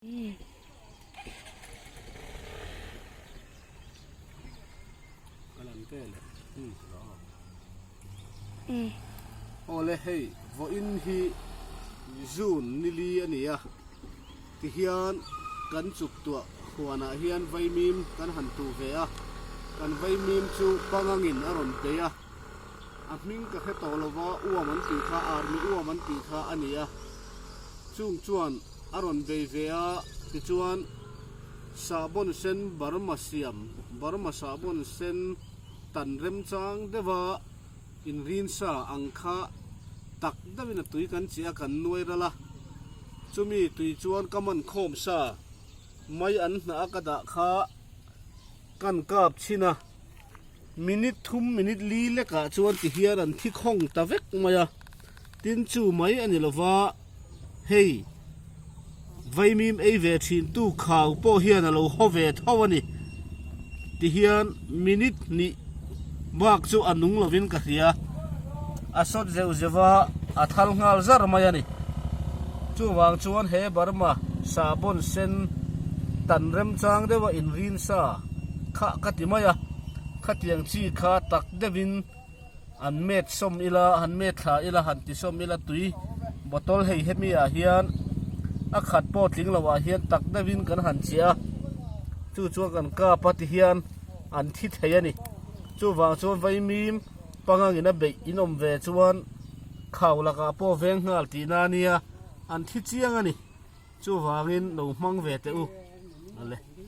Awle hei vawiin hi June nili a ni a tihian kan chuk tuah huanah hian vaimim kan han tuh ve a kan vaimim chu pangangin a rawn bei a a hming ka hre tawh lova uam an tih kha army uam an tih kha a ni a chung chuan a rawn bei ve a tichuan sahbawn sen Burma siam Burma sahbawn sen tan remchang deuh a inrin sa ang kha tak deuhin a tui kan chiah a kan nuai ral a chumi tui chuan ka man khawm sa mai an hnah a ka dah kha kan kap chhin a. Minute thum minute li lekah chuan ti hian an thi khawng ta vek mai a, tin chu mai a ni lova, hei vaimim ei ve thin tu khau pawh hian a lo haw ve tho a ni ti hian minute hnih bak chu a nung lovin ka hria, a sawt zeuh zeuh a, a thal nghal zar mai a ni. Chuvang chuan he Burma sahbawn sen tan remchang deuha inrin sa kha ka ti mai a, khatiang chi kha tak deuhin an met sawm ila, han met thla ila, han ti sawm ila tui bottle hei hemi ah hian a khat pawh tling lo ah hian tak deuhin kan han chiah a, chu chuan kan kap a ti hian an thi thei a ni. Chuvang chuan vaimim pangangin a beih in awm ve chuan khau lakah pawh veng nghal tihna a nia, an thi chiang a ni. Chuvangin lo hmang ve teh u. Ale.